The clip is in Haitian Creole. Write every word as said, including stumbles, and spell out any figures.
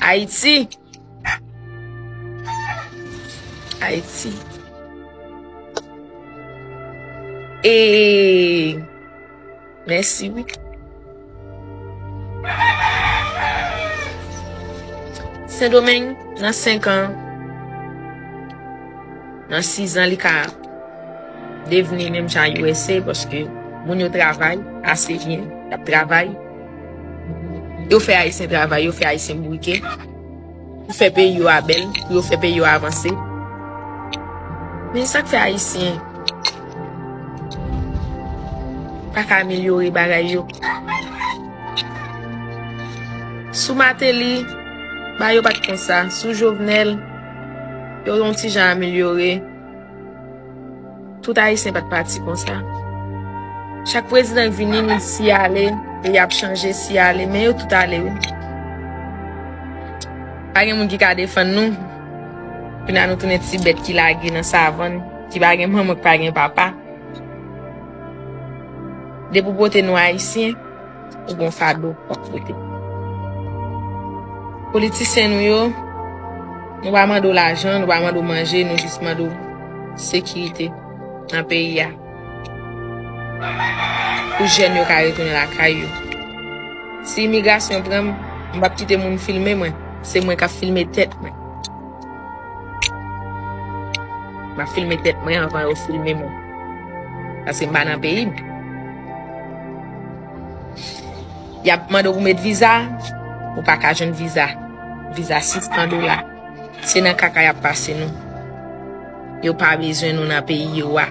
Ayiti. Ayiti. E mèsi wi. Sendomeng, nan senk an, nan siz an, li ka devni menm jan U S A, paske moun yo travay ase byen, y ap travay. Yo fè Ayisyen travay, yo fè Ayisyen bourike pou fè peyi yo a bèl, pou yo fè peyi yo avanse. Men sa k fè Ayisyen pa ka amelyore bagay yo? Sou Martelly, bagay yo pa t konsa. Sou Jovenel, yo yon ti jan amelyore. Tout Ayisyen pa t pati konsa. Chak prezidan k vini, nou di si ale, peyi ap chanje, si ale, men yo tout ale wi. Pa gen moun ki ka defann nou. Kounye a nou tounen ti bèt ki lage nan savann, ki pa gen manman, ki pa gen papa. Depi w pote non Ayisyen, ou gon fado w ap pote. Politisyen nou yo, nou pa mande w lajan, nou pa mande w manje, nou jis mande w sekirite nan peyi a. Pou jèn yo ka retounen lakay yo. Si imigrasyon pran m, m p ap kite moun filme mwen. Se mwen k ap filme tèt mwen. M ap filme tèt mwen anvan yo filme mwen. Paske m pa nan peyi m. Y ap mande w pou met viza, ou pa ka jwenn viza. Viza sis san dola. Se nan kaka y ap pase nou. Yo pa bezwen nou nan peyi yo a.